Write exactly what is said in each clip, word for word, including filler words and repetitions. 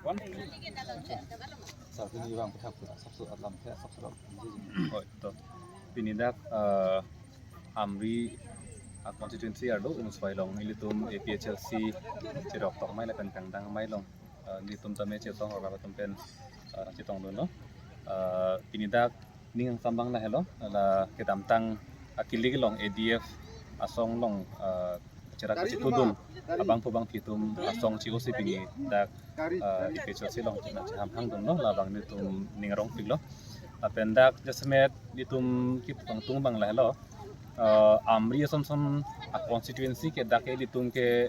Sir, pini bang pethak pura sabso alam the sabso alam. Oi, to. Pini dak, eh, Amri, ah, constituency arlo Umswai along ilitum A P H L C chirok tong amei lapen kangdang amei along, eh, ilitum tame chetong rok atum pen, eh, chetongdunlo. Eh, pini dak ning angsam abang lahelo, la kedamtang akilik along A D F asong along, eh, chirap kachitudun abangphu bangphi atum asong chi-o si pini dak, eh, A P H L C along china chiham hangdunlo, labang nelitum ning arong piklo. Lapen dak jasemet nelitum kipangtung abang lahelo, eh, Amri asonson a-constituency ke dak ke ilitum ke,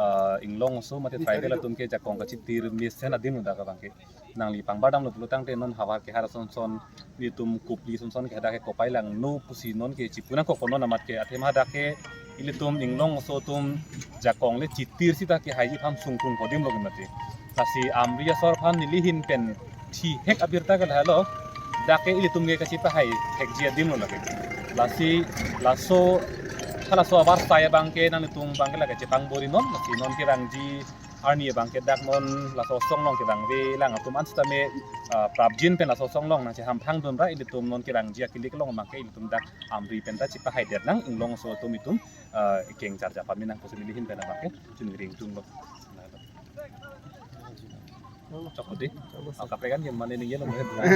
eh, Inglong aso mate tribal atum ke jakong kachitir mesen adim dak abang ke. Nangli pangbar damlo pulo tangte non havar kehar asonson, nelitum Kopili asonson ke hadak ke kopai langno pusi non ke chipu nangkok, non amat ke athema hadak ke ilitum Inglong aso atum jakong le chitir sita ke haiji aphan sungkung kodim lo ke mati. Lasi Amri asor aphan neli ahin pen thihek abirta ke lahelo, dak ke ilitum ke kachipahai hekji adim lo lake. Lasi laso, halaso abar sai abang ke nanglitum abang ke lake chepang bori non, lasi non kevangji arni abang ke dak non laso asong along kevang ave lang atum an sitame, ah, prapjin pen laso asong along nangchiham hangdun ra ilitum non kevangji akilik along abang ke ilitum dak Amri pen ta chipahai det nang Inglong aso atum itum, ah, keng charja pame nang pusi neli ahin pen abang ke chun ring tung lo. Chok di. Ang kaprekan ke mane ning yelo.